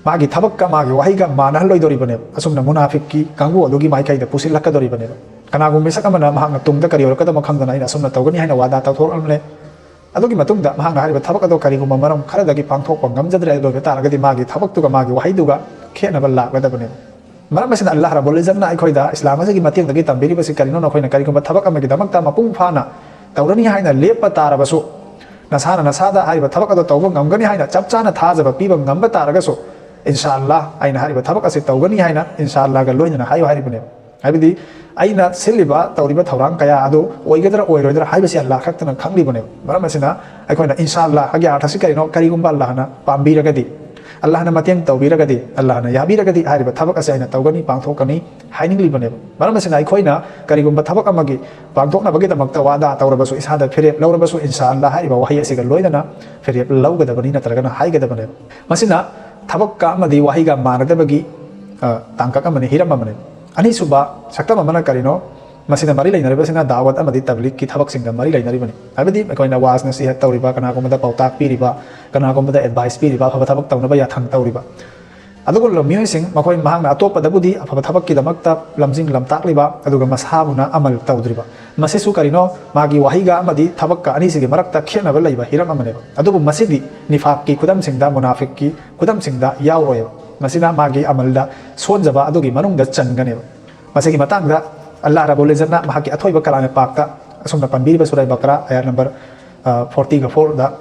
ꯃꯥꯒꯤ ꯊꯕꯛꯀ ꯃꯥꯒꯤ ꯋꯥꯍꯩꯒ ꯃꯥꯟꯅꯍꯜꯂꯣꯏꯗꯧꯔꯤꯕꯅꯦꯕ꯫ ꯑꯁꯨꯝꯅ ꯃꯨꯅꯥꯐꯤꯛꯀꯤ ꯀꯥꯡꯕꯨ ꯑꯗꯨꯒꯤ ꯃꯥꯏꯀꯩꯗ ꯄꯨꯁꯤꯜꯂꯛꯀꯗꯧꯔꯤꯕꯅꯦꯕ꯫ ꯀꯅꯥꯒꯨꯝꯕ ꯃꯤꯁꯛ ꯑꯃꯅ ꯃꯍꯥꯛꯅ ꯇꯨꯡꯗ ꯀꯔꯤ ꯑꯣꯏꯔꯛꯀꯗꯕ ꯈꯪꯗꯅ ꯑꯩꯅ ꯑꯁꯨꯝꯅ ꯇꯧꯒꯅꯤ ꯍꯥꯏꯅ ꯋꯥꯗꯥ ꯇꯧꯊꯣꯛꯂꯝꯂꯦ꯫ ꯑꯗꯨꯒꯤ ꯃꯇꯨꯡꯗ ꯃꯍꯥꯛꯅ ꯍꯥꯏꯔꯤꯕ ꯊꯕꯛ ꯑꯗꯣ ꯀꯔꯤꯒꯨꯝꯕ ꯃꯔꯝ ꯈꯔꯗꯒꯤ ꯄꯥꯡꯊꯣꯛꯄ ꯉꯝꯖꯗ꯭ꯔꯦ ꯍꯥꯏꯕ ꯑꯣꯏꯕ ꯇꯥꯔꯒꯗꯤ ꯃꯥꯒꯤ ꯊꯕꯛꯇꯨꯒ ꯃꯥꯒꯤ ꯋꯥꯍꯩꯗꯨꯒ ꯈꯦꯠꯅꯕ ꯂꯥꯛꯂꯗꯕꯅꯦꯕ꯫ ꯃꯔꯝ ꯑꯁꯤꯅ ꯑꯜꯂꯥꯍ ꯔꯕꯨꯜ ꯏꯖꯠꯅ ꯑꯩꯈꯣꯏꯗ ꯏꯁꯂꯥꯝ ꯑꯁꯤꯒꯤ ꯃꯇꯦꯡꯗꯒꯤ ꯇꯝꯕꯤꯔꯤꯕꯁꯤ ꯀꯔꯤꯅꯣ? ꯅꯈꯣꯏꯅ ꯀꯔꯤꯒꯨꯝꯕ ꯊꯕꯛ ꯑꯃꯒꯤꯗꯃꯛꯇ ꯃꯄꯨꯡ ꯐꯥꯅ ꯇꯧꯔꯅꯤ ꯍꯥꯏꯅ ꯂꯦꯞꯄ ꯇꯥꯔꯕꯁꯨ, ꯅꯁꯥꯅ ꯅꯁꯥꯗ ꯍꯥꯏꯔꯤꯕ ꯊꯕꯛ ꯑꯗꯨ ꯇꯧꯕ ꯉꯝꯒꯅꯤ ꯍꯥꯏꯅ ꯆꯞ ꯆꯥꯅ ꯊꯥꯖꯕ ꯄꯤꯕ ꯉꯝꯕ ꯇꯥꯔꯒꯁꯨ, "ꯏꯟꯁꯥ ꯑꯜꯂꯥꯍ, ꯑꯩꯅ ꯍꯥꯏꯔꯤꯕ ꯊꯕꯛ ꯑꯁꯤ ꯇꯧꯒꯅꯤ" ꯍꯥꯏꯅ ꯏꯟꯁꯥ ꯑꯜꯂꯥꯍꯒ ꯂꯣꯏꯅꯅ ꯍꯥꯏꯌꯨ ꯍꯥꯏꯔꯤꯕꯅꯦꯕ꯫ ꯍꯥꯏꯕꯗꯤ, ꯑꯩꯅ ꯁꯤꯜꯂꯤꯕ, ꯇꯧꯔꯤꯕ ꯊꯧꯔꯥꯡ ꯀꯌꯥ ꯑꯗꯨ ꯑꯣꯏꯒꯗ꯭ꯔꯥ ꯑꯣꯏꯔꯣꯏꯗ꯭ꯔꯥ ꯍꯥꯏꯕꯁꯤ ꯑꯜꯂꯥꯍ ꯈꯛꯇꯅ ꯈꯪꯂꯤꯕꯅꯦꯕ꯫ ꯃꯔꯝ ꯑꯁꯤꯅ ꯑꯩꯈꯣꯏꯅ ꯏꯟꯁꯥ ꯑꯜꯂꯥꯍꯒꯤ ꯑꯔꯊ ꯑꯁꯤ ꯀꯔꯤꯅꯣ? ꯀꯔꯤꯒꯨꯝꯕ ꯑꯜꯂꯥꯍꯅ ꯄꯥꯝꯕꯤꯔꯒꯗꯤ, ꯑꯜꯂꯥꯍꯅ ꯃꯇꯦꯡ ꯇꯧꯕꯤꯔꯒꯗꯤ, ꯑꯜꯂꯥꯍꯅ ꯌꯥꯕꯤꯔꯒꯗꯤ ꯍꯥꯏꯔꯤꯕ ꯊꯕꯛ ꯑꯁꯤ ꯑꯩꯅ ꯇꯧꯒꯅꯤ, ꯄꯥꯡꯊꯣꯛꯀꯅꯤ ꯍꯥꯏꯅꯤꯡꯂꯤꯕꯅꯦꯕ꯫ ꯃꯔꯝ ꯑꯁꯤꯅ ꯑꯩꯈꯣꯏꯅ ꯀꯔꯤꯒꯨꯝꯕ ꯊꯕꯛ ꯑꯃꯒꯤ ꯄꯥꯡꯊꯣꯛꯅꯕꯒꯤꯗꯃꯛꯇ ꯋꯥꯗꯥ ꯇꯧꯔꯕꯁꯨ, ꯏꯁꯥꯗ ꯐꯤꯔꯦꯞ ꯂꯧꯔꯕꯁꯨ, ꯏꯟꯁꯥ ꯑꯜꯂꯥꯍ ꯍꯥꯏꯔꯤꯕ ꯋꯥꯍꯩ ꯑꯁꯤꯒ ꯂꯣꯏꯅꯅ ꯐꯤꯔꯦꯞ ꯂꯧꯒꯗꯕꯅꯤ, ꯅꯠꯇ꯭ꯔꯒꯅ ꯍꯥꯏꯒꯗꯕꯅꯦꯕ꯫ ꯃꯁꯤꯅ ꯊꯕꯛꯀ ꯑꯃꯗꯤ ꯋꯥꯍꯩꯒ ꯃꯥꯟꯅꯗꯕꯒꯤ, ꯑ, ꯇꯥꯡꯀꯛ ꯑꯃꯅꯤ, ꯍꯤꯔꯝ ꯑꯃꯅꯤ꯫ ꯑꯅꯤꯁꯨꯕ ꯁꯛꯇꯝ ꯑꯃꯅ ꯀꯔꯤꯅꯣ? ꯃꯁꯤꯗ ꯃꯔꯤ ꯂꯩꯅꯔꯤꯕꯁꯤꯅ ꯗꯥꯋꯠ ꯑꯃꯗꯤ ꯇꯕ꯭ꯂꯤꯛꯀꯤ ꯊꯕꯛꯁꯤꯡꯒ ꯃꯔꯤ ꯂꯩꯅꯔꯤꯕꯅꯤ꯫ ꯍꯥꯏꯕꯗꯤ, ꯑꯩꯈꯣꯏꯅ ꯋꯥꯖ ꯅꯁꯤꯍꯠ ꯇꯧꯔꯤꯕ, ꯀꯅꯥꯒꯨꯝꯕꯗ ꯄꯥꯎꯇꯥꯛ ꯄꯤꯔꯤꯕ, ꯀꯅꯥꯒꯨꯝꯕꯗ ꯑꯦꯗꯚꯥꯏꯁ ꯄꯤꯔꯤꯕ, ꯑꯐꯕ ꯊꯕꯛ ꯇꯧꯅꯕ ꯌꯥꯊꯪ ꯇꯧꯔꯤꯕ꯫ ꯑꯗꯨꯒꯨꯝꯂꯕ ꯃꯤꯑꯣꯏꯁꯤꯡ, ꯃꯈꯣꯏ, ꯃꯍꯥꯛꯅ ꯑꯇꯣꯞꯄꯗꯕꯨꯗꯤ ꯑꯐꯕ ꯊꯕꯛꯀꯤꯗꯃꯛꯇ ꯂꯝꯖꯤꯡ ꯂꯝꯇꯥꯛꯂꯤꯕ, ꯑꯗꯨꯒ ꯃꯁꯥꯕꯨꯅ ꯑꯃꯜ ꯇꯧꯗ꯭ꯔꯤꯕ꯫ ꯃꯁꯤꯁꯨ ꯀꯔꯤꯅꯣ? ꯃꯥꯒꯤ ꯋꯥꯍꯩꯒ ꯑꯃꯗꯤ ꯊꯕꯛꯀ ꯑꯅꯤꯁꯤꯒꯤ ꯃꯔꯛꯇ ꯈꯦꯠꯅꯕ ꯂꯩꯕ ꯍꯤꯔꯝ ꯑꯃꯅꯦꯕ꯫ ꯑꯗꯨꯕꯨ ꯃꯁꯤꯗꯤ ꯅꯤꯐꯥꯛꯀꯤ ꯈꯨꯗꯝꯁꯤꯡꯗ, ꯃꯨꯅꯥꯐꯤꯛꯀꯤ ꯈꯨꯗꯝꯁꯤꯡꯗ ꯌꯥꯎꯔꯣꯏꯕ꯫ ꯃꯁꯤꯅ ꯃꯥꯒꯤ ꯑꯃꯜꯗ ꯁꯣꯟꯖꯕ ꯑꯗꯨꯒꯤ ꯃꯅꯨꯡꯗ ꯆꯟꯒꯅꯦꯕ꯫ ꯃꯁꯤꯒꯤ ꯃꯇꯥꯡꯗ ꯑꯜꯂꯥꯍ ꯔꯕꯨꯜ ꯏꯖꯠꯅ ꯃꯍꯥꯛꯀꯤ ꯑꯊꯣꯏꯕ ꯀꯂꯥꯃꯦ ꯄꯥꯛꯇ ꯑꯁꯨꯝꯅ ꯄꯟꯕꯤꯔꯤꯕ ꯁꯨꯔꯥ ꯕꯀꯔꯥ ꯑꯌꯥꯠ ꯅꯝꯕꯔ, ꯑ, ꯐꯣꯔꯇꯤꯒ ꯐꯣꯔꯗ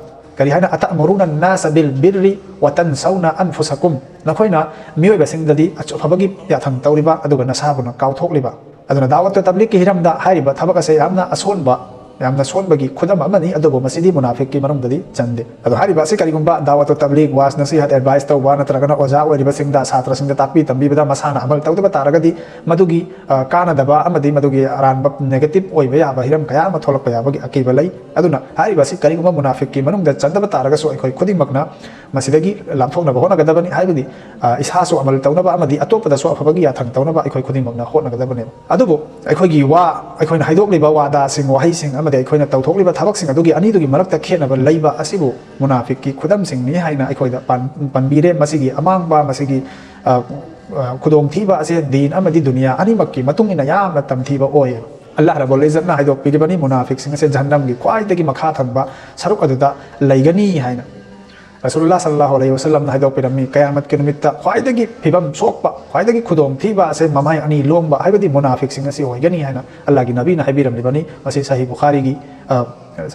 ꯀꯔꯤ ꯍꯥꯏꯅ? "ꯑꯇꯥꯃꯨꯔꯨꯅ ꯅꯥꯁ ꯕꯤꯜ ꯕꯤꯔꯔꯤ ꯋꯥꯇꯟ ꯁꯧꯅ ꯑꯟꯐꯨꯁꯥꯀꯨꯝ", ꯅꯈꯣꯏꯅ ꯃꯤꯑꯣꯏꯕꯁꯤꯡꯗꯗꯤ ꯑꯐꯕꯒꯤ ꯌꯥꯊꯪ ꯇꯧꯔꯤꯕ ꯑꯗꯨꯒ ꯅꯁꯥꯕꯨꯅ ꯀꯥꯎꯊꯣꯛꯂꯤꯕ꯫ ꯑꯗꯨꯅ ꯗꯥꯋꯠꯇꯨ ꯇꯕ꯭ꯂꯤꯛꯀꯤ ꯍꯤꯔꯝꯗ ꯍꯥꯏꯔꯤꯕ ꯊꯕꯛ ꯑꯁꯦ ꯌꯥꯝꯅ ꯑꯁꯣꯟꯕ, ꯌꯥꯝꯅ ꯁꯣꯟꯕꯒꯤ ꯈꯨꯗꯝ ꯑꯃꯅꯤ, ꯑꯗꯨꯕꯨ ꯃꯁꯤꯗꯤ ꯃꯨꯅꯥꯐꯤꯛꯀꯤ ꯃꯅꯨꯡꯗꯗꯤ ꯆꯟꯗꯦ꯫ ꯑꯗꯣ ꯍꯥꯏꯔꯤꯕ ꯑꯁꯤ ꯀꯔꯤꯒꯨꯝꯕ ꯗꯥꯋꯠꯇꯨ ꯇꯕ꯭ꯂꯤꯛ, ꯋꯥꯁ ꯅꯁꯤꯍꯠ, ꯑꯦꯗꯚꯥꯏꯁ ꯇꯧꯕ ꯅꯠꯇ꯭ꯔꯒꯅ ꯑꯣꯖꯥ ꯑꯣꯏꯔꯤꯕꯁꯤꯡꯗ, ꯁꯥꯇ꯭ꯔꯁꯤꯡꯗ ꯇꯥꯛꯄꯤ ꯇꯝꯕꯤꯕꯗ ꯃꯁꯥꯅ ꯑꯃꯜ ꯇꯧꯗꯕ ꯇꯥꯔꯒꯗꯤ ꯃꯗꯨꯒꯤ, ꯑ, ꯀꯥꯟꯅꯗꯕ ꯑꯃꯗꯤ ꯃꯗꯨꯒꯤ ꯑꯔꯥꯟꯕ ꯅꯦꯒꯦꯇꯤꯚ ꯑꯣꯏꯕ ꯌꯥꯕ ꯍꯤꯔꯝ ꯀꯌꯥ ꯑꯃ ꯊꯣꯛꯂꯛꯄ ꯌꯥꯕꯒꯤ ꯑꯀꯤꯕ ꯂꯩ꯫ ꯑꯗꯨꯅ ꯍꯥꯏꯔꯤꯕ ꯑꯁꯤ ꯀꯔꯤꯒꯨꯝꯕ ꯃꯨꯅꯥꯐꯤꯛꯀꯤ ꯃꯅꯨꯡꯗ ꯆꯟꯗꯕ ꯇꯥꯔꯒꯁꯨ ꯑꯩꯈꯣꯏ ꯈꯨꯗꯤꯡꯃꯛꯅ ꯃꯁꯤꯗꯒꯤ ꯂꯥꯞꯊꯣꯛꯅꯕ ꯍꯣꯠꯅꯒꯗꯕꯅꯤ꯫ ꯍꯥꯏꯕꯗꯤ, ꯑ, ꯏꯁꯥꯁꯨ ꯑꯃꯜ ꯇꯧꯅꯕ ꯑꯃꯗꯤ ꯑꯇꯣꯞꯄꯗꯁꯨ ꯑꯐꯕꯒꯤ ꯌꯥꯊꯪ ꯇꯧꯅꯕ ꯑꯩꯈꯣꯏ ꯈꯨꯗꯤꯡꯃꯛꯅ ꯍꯣꯠꯅꯒꯗꯕꯅꯦꯕ꯫ ꯑꯗꯨꯕꯨ ꯑꯩꯈꯣꯏꯒꯤ ꯋꯥ, ꯑꯩꯈꯣꯏꯅ ꯍꯥꯏꯗꯣꯛꯂꯤꯕ ꯋꯥꯗꯥꯁꯤꯡ, ꯋꯥꯍꯩꯁꯤꯡ ꯑꯃꯗꯤ ꯑꯩꯈꯣꯏꯅ ꯇꯧꯊꯣꯛꯂꯤꯕ ꯊꯕꯛꯁꯤꯡ ꯑꯗꯨꯒꯤ ꯑꯅꯤꯗꯨꯒꯤ ꯃꯔꯛꯇ ꯈꯦꯠꯅꯕ ꯂꯩꯕ ꯑꯁꯤꯕꯨ ꯃꯨꯅꯥꯐꯤꯛꯀꯤ ꯈꯨꯗꯝꯁꯤꯡꯅꯤ ꯍꯥꯏꯅ ꯑꯩꯈꯣꯏꯗ ꯄꯥꯟ-, ꯄꯟꯕꯤꯔꯦ꯫ ꯃꯁꯤꯒꯤ ꯑꯃꯥꯡꯕ, ꯃꯁꯤꯒꯤ, ꯑ, ꯑ, ꯈꯨꯗꯣꯡꯊꯤꯕ ꯑꯁꯦ ꯗꯤꯟ ꯑꯃꯗꯤ ꯗꯨꯅꯤꯌꯥ ꯑꯅꯤꯃꯛꯀꯤ ꯃꯇꯨꯡ ꯏꯟꯅ ꯌꯥꯝꯅ ꯇꯝꯊꯤꯕ ꯑꯣꯏ꯫ ꯑꯜꯂꯥꯍ ꯔꯕꯨꯜ ꯏꯖꯠꯅ ꯍꯥꯏꯗꯣꯛꯄꯤꯔꯤꯕꯅꯤ, ꯃꯨꯅꯥꯐꯤꯛꯁꯤꯡ ꯑꯁꯦ ꯖꯍꯟꯅꯝꯒꯤ ꯈ꯭ꯋꯥꯏꯗꯒꯤ ꯃꯈꯥ ꯊꯪꯕ ꯁꯔꯨꯛ ꯑꯗꯨꯗ ꯂꯩꯒꯅꯤ ꯍꯥꯏꯅ꯫ ꯔꯁꯨꯂꯨꯜꯂꯥꯍ ꯁꯜꯂꯜꯂꯥꯍꯨ ꯑꯂꯩꯍꯤ ꯋꯁꯜꯂꯝꯅ ꯍꯥꯏꯗꯣꯛꯄꯤꯔꯝꯃꯤ, ꯀꯌꯥꯃꯠꯀꯤ ꯅꯨꯃꯤꯠꯇ ꯈ꯭ꯋꯥꯏꯗꯒꯤ ꯐꯤꯕꯝ ꯁꯣꯛꯄ, ꯈ꯭ꯋꯥꯏꯗꯒꯤ ꯈꯨꯗꯣꯡꯊꯤꯕ ꯑꯁꯦ ꯃꯃꯥꯏ ꯑꯅꯤ ꯂꯣꯡꯕ, ꯍꯥꯏꯕꯗꯤ ꯃꯨꯅꯥꯐꯤꯛꯁꯤꯡ ꯑꯁꯤ ꯑꯣꯏꯒꯅꯤ ꯍꯥꯏꯅ ꯑꯜꯂꯥꯍꯒꯤ ꯅꯕꯤꯅ ꯍꯥꯏꯕꯤꯔꯝꯂꯤꯕꯅꯤ꯫ ꯃꯁꯤ ꯁꯍꯤ ꯕꯨꯈꯥꯔꯤꯒꯤ, ꯑ,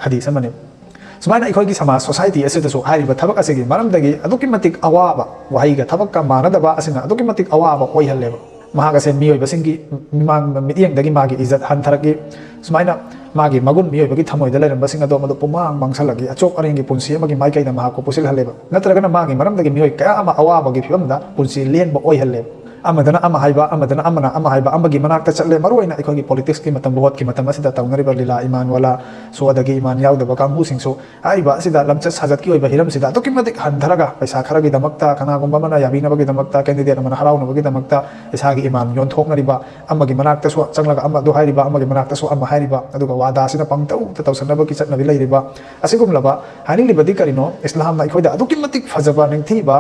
ꯍꯗꯤꯁ ꯑꯃꯅꯤ꯫ ꯁꯨꯃꯥꯏꯅ ꯑꯩꯈꯣꯏꯒꯤ ꯁꯃꯥꯖ, ꯁꯣꯁꯥꯏꯇꯤ ꯑꯁꯤꯗꯁꯨ ꯍꯥꯏꯔꯤꯕ ꯊꯕꯛ ꯑꯁꯤꯒꯤ ꯃꯔꯝꯗꯒꯤ ꯑꯗꯨꯛꯀꯤ ꯃꯇꯤꯛ ꯑꯋꯥꯕ, ꯋꯥꯍꯩꯒ ꯊꯕꯛꯀ ꯃꯥꯟꯅꯗꯕ ꯑꯁꯤꯅ ꯑꯗꯨꯛꯀꯤ ꯃꯇꯤꯛ ꯑꯋꯥꯕ ꯑꯣꯏꯍꯜꯂꯦꯕ꯫ ꯃꯍꯥꯛ ꯑꯁꯦ ꯃꯤꯑꯣꯏꯕꯁꯤꯡꯒꯤ ꯃꯤꯃꯥꯡ, ꯃꯤꯠꯌꯦꯡꯗꯒꯤ ꯃꯥꯒꯤ ꯏꯖꯠ ꯍꯟꯊꯔꯛꯏ꯫ ꯁꯨꯃꯥꯏꯅ ꯃꯥꯒꯤ ꯃꯒꯨꯟ, ꯃꯤꯑꯣꯏꯕꯒꯤ ꯊꯃꯣꯏꯗ ꯂꯩꯔꯝꯕꯁꯤꯡ ꯑꯗꯣ ꯃꯗꯨ ꯄꯨꯃꯥꯡ ꯃꯥꯡꯁꯜꯂꯛꯏ꯫ ꯑꯆꯣꯛ ꯑꯔꯦꯡꯒꯤ ꯄꯨꯟꯁꯤ ꯑꯃꯒꯤ ꯃꯥꯏꯀꯩꯗ ꯃꯍꯥꯛꯄꯨ ꯄꯨꯁꯤꯜꯍꯜꯂꯦꯕ꯫ ꯅꯠꯇ꯭ꯔꯒꯅ ꯃꯥꯒꯤ ꯃꯔꯝꯗꯒꯤ ꯃꯤꯑꯣꯏ ꯀꯌꯥ ꯑꯃ ꯑꯋꯥꯕꯒꯤ ꯐꯤꯕꯝꯗ ꯄꯨꯟꯁꯤ ꯂꯦꯟꯕ ꯑꯣꯏꯍꯜꯂꯦꯕ꯫ ꯑꯃꯗꯅ ꯑꯃ ꯍꯥꯏꯕ, ꯑꯃꯗꯅ ꯑꯃꯅ ꯑꯃ ꯍꯥꯏꯕ, ꯑꯃꯒꯤ ꯃꯅꯥꯛꯇ ꯆꯠꯂꯦ꯫ ꯃꯔꯨꯑꯣꯏꯅ ꯑꯩꯈꯣꯏꯒꯤ ꯄꯣꯂꯤꯇꯤꯛꯁꯀꯤ ꯃꯇꯝ, ꯚꯣꯠꯀꯤ ꯃꯇꯝ ꯑꯁꯤꯗ ꯇꯧꯅꯔꯤꯕ ꯂꯤꯂꯥ, ꯏꯃꯥꯟ ꯋꯥꯂꯥ ꯁꯣ, ꯑꯗꯒꯤ ꯏꯃꯥꯟ ꯌꯥꯎꯗꯕ ꯀꯥꯡꯕꯨꯁꯤꯡꯁꯨ ꯍꯥꯏꯔꯤꯕ ꯑꯁꯤꯗ ꯂꯝꯆꯠ ꯁꯥꯖꯠꯀꯤ ꯑꯣꯏꯕ ꯍꯤꯔꯝꯁꯤꯗ ꯑꯗꯨꯛꯀꯤ ꯃꯇꯤꯛ ꯍꯟꯊꯔꯒ, ꯄꯩꯁꯥ ꯈꯔꯒꯤꯗꯃꯛꯇ, ꯀꯅꯥꯒꯨꯝꯕ ꯑꯃꯅ ꯌꯥꯕꯤꯅꯕꯒꯤꯗꯃꯛꯇ, ꯀꯦꯟꯗꯤꯗꯦꯠ ꯑꯃꯅ ꯍꯔꯥꯎꯅꯕꯒꯤꯗꯃꯛꯇ ꯏꯁꯥꯒꯤ ꯏꯃꯥꯟ ꯌꯣꯟꯊꯣꯛꯅꯔꯤꯕ, ꯑꯃꯒꯤ ꯃꯅꯥꯛꯇꯁꯨ ꯆꯪꯂꯒ ꯑꯃ ꯑꯗꯨ ꯍꯥꯏꯔꯤꯕ, ꯑꯃꯒꯤ ꯃꯅꯥꯛꯇꯁꯨ ꯑꯃ ꯍꯥꯏꯔꯤꯕ, ꯑꯗꯨꯒ ꯋꯥꯗꯥꯁꯤꯅ ꯄꯪꯇꯧꯗ ꯇꯧꯁꯟꯅꯕꯒꯤ ꯆꯠꯅꯕꯤ ꯂꯩꯔꯤꯕ, ꯑꯁꯤꯒꯨꯝꯂꯕ, ꯍꯥꯏꯅꯤꯡꯂꯤꯕꯗꯤ ꯀꯔꯤꯅꯣ, ꯏꯁꯂꯥꯝꯅ ꯑꯩꯈꯣꯏꯗ ꯑꯗꯨꯛꯀꯤ ꯃꯇꯤꯛ ꯐꯖꯕ, ꯅꯤꯡꯊꯤꯕ,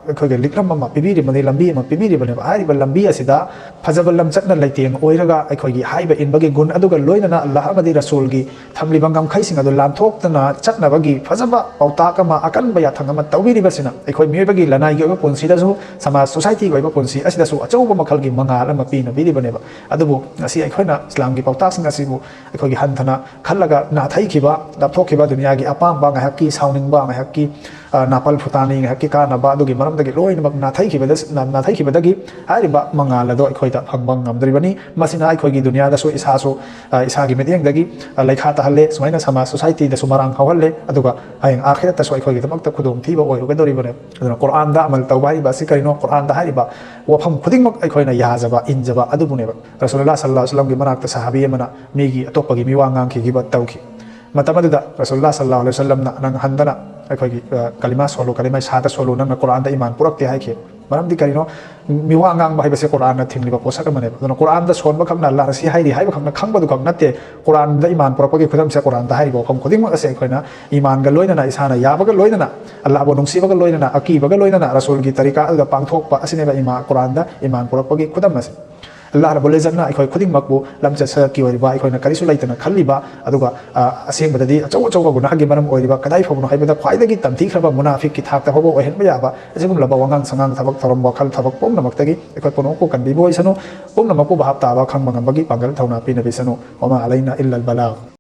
ꯑꯩꯈꯣꯏꯒꯤ ꯂꯤꯛꯂꯝ ꯑꯃ ꯄꯤꯕꯤꯔꯤꯕꯅꯤ, ꯂꯝꯕꯤ ꯑꯃ ꯄꯤꯕꯤꯔꯤꯕꯅꯦꯕ꯫ ꯍꯥꯏꯔꯤꯕ ꯂꯝꯕꯤ ꯑꯁꯤꯗ ꯐꯖꯕ ꯂꯝꯆꯠꯅ ꯂꯩꯇꯦꯡ ꯑꯣꯏꯔꯒ ꯑꯩꯈꯣꯏꯒꯤ ꯍꯥꯏꯕ ꯏꯟꯕꯒꯤ ꯒꯨꯟ ꯑꯗꯨꯒ ꯂꯣꯏꯅꯅ ꯑꯜꯂꯥꯍ ꯑꯃꯗꯤ ꯔꯁꯨꯜꯒꯤ ꯊꯝꯂꯤꯕ ꯉꯝꯈꯩꯁꯤꯡ ꯑꯗꯨ ꯂꯥꯟꯊꯣꯛꯇꯅ ꯆꯠꯅꯕꯒꯤ ꯐꯖꯕ ꯄꯥꯎꯇꯥꯛ ꯑꯃ, ꯑꯀꯟꯕ ꯌꯥꯊꯪ ꯑꯃ ꯇꯧꯕꯤꯔꯤꯕꯁꯤꯅ ꯑꯩꯈꯣꯏ ꯃꯤꯑꯣꯏꯕꯒꯤ ꯂꯅꯥꯏꯒꯤ ꯑꯣꯏꯕ ꯄꯨꯟꯁꯤꯗꯁꯨ, ꯁꯃꯥꯖ ꯁꯣꯁꯥꯏꯇꯤꯒꯤ ꯑꯣꯏꯕ ꯄꯨꯟꯁꯤ ꯑꯁꯤꯗꯁꯨ ꯑꯆꯧꯕ ꯃꯈꯜꯒꯤ ꯃꯉꯥꯜ ꯑꯃ ꯄꯤꯅꯕꯤꯔꯤꯕꯅꯦꯕ꯫ ꯑꯗꯨꯕꯨ ꯉꯁꯤ ꯑꯩꯈꯣꯏꯅ ꯏꯁꯂꯥꯝꯒꯤ ꯄꯥꯎꯇꯥꯛꯁꯤꯡ ꯑꯁꯤꯕꯨ ꯑꯩꯈꯣꯏꯒꯤ ꯍꯟꯊꯅ ꯈꯜꯂꯒ ꯅꯥꯊꯩꯈꯤꯕ, ꯂꯥꯞꯊꯣꯛꯈꯤꯕ, ꯗꯨꯅꯤꯌꯥꯒꯤ ꯑꯄꯥꯝꯕ, ꯉꯥꯏꯍꯥꯛꯀꯤ ꯁꯥꯎꯅꯤꯡꯕ, ꯉꯥꯏꯍꯥꯛꯀꯤ, ꯑ, ꯅꯥꯄꯜ ꯐꯨꯇꯥꯅꯤ, ꯉꯥꯏꯍꯥꯛꯀꯤ ꯀꯥꯟꯅꯕ, ꯑꯗꯨꯒꯤ ꯃꯔꯝꯗꯒꯤ ꯂꯣꯏꯅꯃꯛ ꯅꯥꯊꯩꯈꯤꯕꯗ-, ꯅꯥ-, ꯅꯥꯊꯩꯈꯤꯕꯗꯒꯤ ꯍꯥꯏꯔꯤꯕ ꯃꯉꯥꯜ ꯑꯗꯣ ꯑꯩꯈꯣꯏꯗ ꯐꯪꯕ ꯉꯝꯗ꯭ꯔꯤꯕꯅꯤ꯫ ꯃꯁꯤꯅ ꯑꯩꯈꯣꯏꯒꯤ ꯗꯨꯅꯤꯌꯥꯗꯁꯨ ꯏꯁꯥꯁꯨ, ꯑ, ꯏꯁꯥꯒꯤ ꯃꯤꯠꯌꯦꯡꯗꯒꯤ, ꯑ, ꯂꯩꯈꯥ ꯇꯥꯍꯜꯂꯦ, ꯁꯨꯃꯥꯏꯅ ꯁꯃꯥꯖ ꯁꯣꯁꯥꯏꯇꯤꯗꯁꯨ ꯃꯔꯥꯡ ꯍꯧꯍꯜꯂꯦ, ꯑꯗꯨꯒ ꯍꯌꯦꯡ ꯑꯥꯈꯤꯔꯠꯇꯁꯨ ꯑꯩꯈꯣꯏꯒꯤꯗꯃꯛꯇ ꯈꯨꯗꯣꯡꯊꯤꯕ ꯑꯣꯏꯔꯨꯒꯗꯧꯔꯤꯕꯅꯦ꯫ ꯑꯗꯨꯅ ꯀꯨꯔꯥꯟꯗ ꯑꯃꯜ ꯇꯧꯕ ꯍꯥꯏꯔꯤꯕ ꯑꯁꯤ ꯀꯔꯤꯅꯣ? ꯀꯨꯔꯥꯟꯗ ꯍꯥꯏꯔꯤꯕ ꯋꯥꯐꯝ ꯈꯨꯗꯤꯡꯃꯛ ꯑꯩꯈꯣꯏꯅ ꯌꯥꯖꯕ, ꯏꯟꯖꯕ ꯑꯗꯨꯕꯨꯅꯦꯕ꯫ ꯔꯁꯨꯂꯨꯜꯂꯥꯍ ꯁꯜꯂꯜꯂꯥꯍꯨ ꯑꯂꯩꯍꯤ ꯋꯁꯜꯂꯝꯒꯤ ꯃꯅꯥꯛꯇ ꯁꯍꯥꯕꯤ ꯑꯃꯅ ꯃꯤꯒꯤ ꯑꯇꯣꯞꯄꯒꯤ ꯃꯤꯋꯥ ꯉꯥꯡꯈꯤꯈꯤꯕ ꯇꯧꯈꯤ꯫ ꯃꯇꯝ ꯑꯗꯨꯗ ꯔꯁꯨꯂꯨꯜꯂꯥꯍ ꯁꯜꯂꯜꯂꯥꯍꯨ ꯑꯂꯩꯍꯤ ꯋꯁꯜꯂꯝꯅ, "ꯅꯪ ꯍꯟꯗꯅ ꯑꯩꯈꯣꯏꯒꯤ, ꯑ, ꯀꯂꯤꯃꯥ ꯁꯣꯜꯂꯨ, ꯀꯂꯤꯃꯥ ꯁꯍꯥꯗ ꯁꯣꯜꯂꯨ, ꯅꯪꯅ ꯀꯨꯔꯥꯟꯗ ꯏꯃꯥꯟ ꯄꯨꯔꯛꯇꯦ" ꯍꯥꯏꯈꯤ꯫ ꯃꯔꯝꯗꯤ ꯀꯔꯤꯅꯣ? ꯃꯤꯋꯥ ꯉꯥꯡꯕ ꯍꯥꯏꯕꯁꯦ ꯀꯨꯔꯥꯟꯅ ꯊꯤꯡꯂꯤꯕ ꯄꯣꯠꯁꯛ ꯑꯃꯅꯦꯕ꯫ ꯑꯗꯨꯅ ꯀꯨꯔꯥꯟꯗ ꯁꯣꯟꯕ ꯈꯛꯅ ꯑꯜꯂꯥꯍꯅ ꯁꯤ ꯍꯥꯏꯔꯤ ꯍꯥꯏꯕ ꯈꯛꯅ ꯈꯪꯕꯗꯨ ꯈꯛ ꯅꯠꯇꯦ, ꯀꯨꯔꯥꯟꯗ ꯏꯃꯥꯟ ꯄꯨꯔꯛꯄꯒꯤ ꯈꯨꯗꯝꯁꯦ, ꯀꯨꯔꯥꯟꯗ ꯍꯥꯏꯔꯤꯕ ꯋꯥꯐꯝ ꯈꯨꯗꯤꯡꯃꯛ ꯑꯁꯦ ꯑꯩꯈꯣꯏꯅ ꯏꯃꯥꯟꯒ ꯂꯣꯏꯅꯅ, ꯏꯁꯥꯅ ꯌꯥꯕꯒ ꯂꯣꯏꯅꯅ, ꯑꯜꯂꯥꯍꯕꯨ ꯅꯨꯡꯁꯤꯕꯒ ꯂꯣꯏꯅꯅ, ꯑꯀꯤꯕꯒ ꯂꯣꯏꯅꯅ ꯔꯁꯨꯜꯒꯤ ꯇꯔꯤꯀꯥ ꯑꯗꯨꯗ ꯄꯥꯡꯊꯣꯛꯄ ꯑꯁꯤꯅꯦꯕ ꯏꯃꯥ-, ꯀꯨꯔꯥꯟꯗ ꯏꯃꯥꯟ ꯄꯨꯔꯛꯄꯒꯤ ꯈꯨꯗꯝ ꯑꯁꯦ꯫ ꯑꯜꯂꯥꯍ ꯔꯕꯨꯜ ꯏꯖꯠꯅ ꯑꯩꯈꯣꯏ ꯈꯨꯗꯤꯡꯃꯛꯄꯨ ꯂꯝꯆꯠ ꯁꯥꯖꯠꯀꯤ ꯑꯣꯏꯔꯤꯕ, ꯑꯩꯈꯣꯏꯅ ꯀꯔꯤꯁꯨ ꯂꯩꯇꯅ ꯈꯜꯂꯤꯕ, ꯑꯗꯨꯒ, ꯑ, ꯑꯁꯦꯡꯕꯗꯗꯤ ꯑꯆꯧ ꯑꯆꯧꯕ ꯒꯨꯅꯥꯍꯒꯤ ꯃꯔꯝ ꯑꯣꯏꯔꯤꯕ, ꯀꯗꯥꯏ ꯐꯥꯎꯕꯅꯣ ꯍꯥꯏꯕꯗ ꯈ꯭ꯋꯥꯏꯗꯒꯤ ꯇꯝꯊꯤꯈ꯭ꯔꯕ ꯃꯨꯅꯥꯐꯤꯛꯀꯤ ꯊꯥꯛꯇ ꯐꯥꯎꯕ ꯑꯣꯏꯍꯟꯕ ꯌꯥꯕ ꯑꯁꯤꯒꯨꯝꯂꯕ ꯋꯥꯉꯥꯡ ꯁꯉꯥꯡ, ꯊꯕꯛ ꯊꯧꯔꯝ, ꯋꯥꯈꯜ, ꯊꯕꯛ ꯄꯨꯝꯅꯃꯛꯇꯒꯤ ꯑꯩꯈꯣꯏ ꯄꯨꯝꯅꯃꯛꯄꯨ ꯀꯟꯕꯤꯕ ꯑꯣꯏꯁꯅꯨ, ꯄꯨꯝꯅꯃꯛꯄꯨ ꯚꯥꯞ ꯇꯥꯕ ꯈꯪꯕ ꯉꯝꯕꯒꯤ ꯄꯥꯡꯒꯜ ꯊꯧꯅꯥ ꯄꯤꯅꯕꯤꯁꯅꯨ꯫ ꯋꯃꯥ ꯑꯂꯩꯅꯥ ꯏꯜꯂꯜ ꯕꯂꯥꯒ꯫